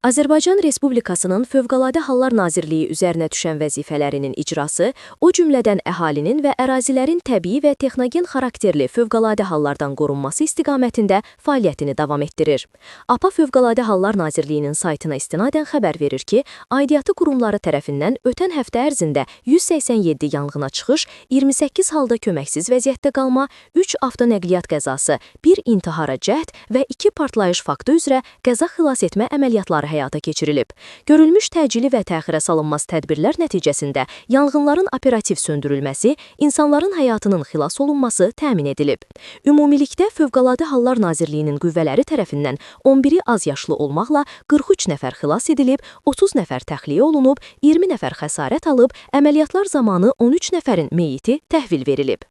Azərbaycan Respublikasının Fövqəladə Hallar Nazirliyi üzərinə düşən vəzifələrinin icrası, o cümlədən əhalinin və ərazilərin təbii və texnogen xarakterli fövqəladə hallardan qorunması istiqamətində fəaliyyətini davam etdirir. APA Fövqəladə Hallar Nazirliyinin saytına istinadən xəbər verir ki, aidiyyatı qurumları tərəfindən ötən həftə ərzində 187 yanğına çıxış, 28 halda köməksiz vəziyyətdə qalma, 3 avtonəqliyyat qəzası, 1 intihara cəhd və 2 partlayış faktı üzrə qəza xilas etmə əməliyyatları həyata keçirilib. Görülmüş təcili və təxirə salınmaz tədbirlər nəticəsində yanğınların operativ söndürülməsi, insanların həyatının xilas olunması təmin edilib. Ümumilikdə Fövqəladə Hallar Nazirliyinin qüvvələri tərəfindən 11-i az yaşlı olmaqla 43 nəfər xilas edilib, 30 nəfər təxliyə olunub, 20 nəfər xəsarət alıb, əməliyyatlar zamanı 13 nəfərin meyiti təhvil verilib.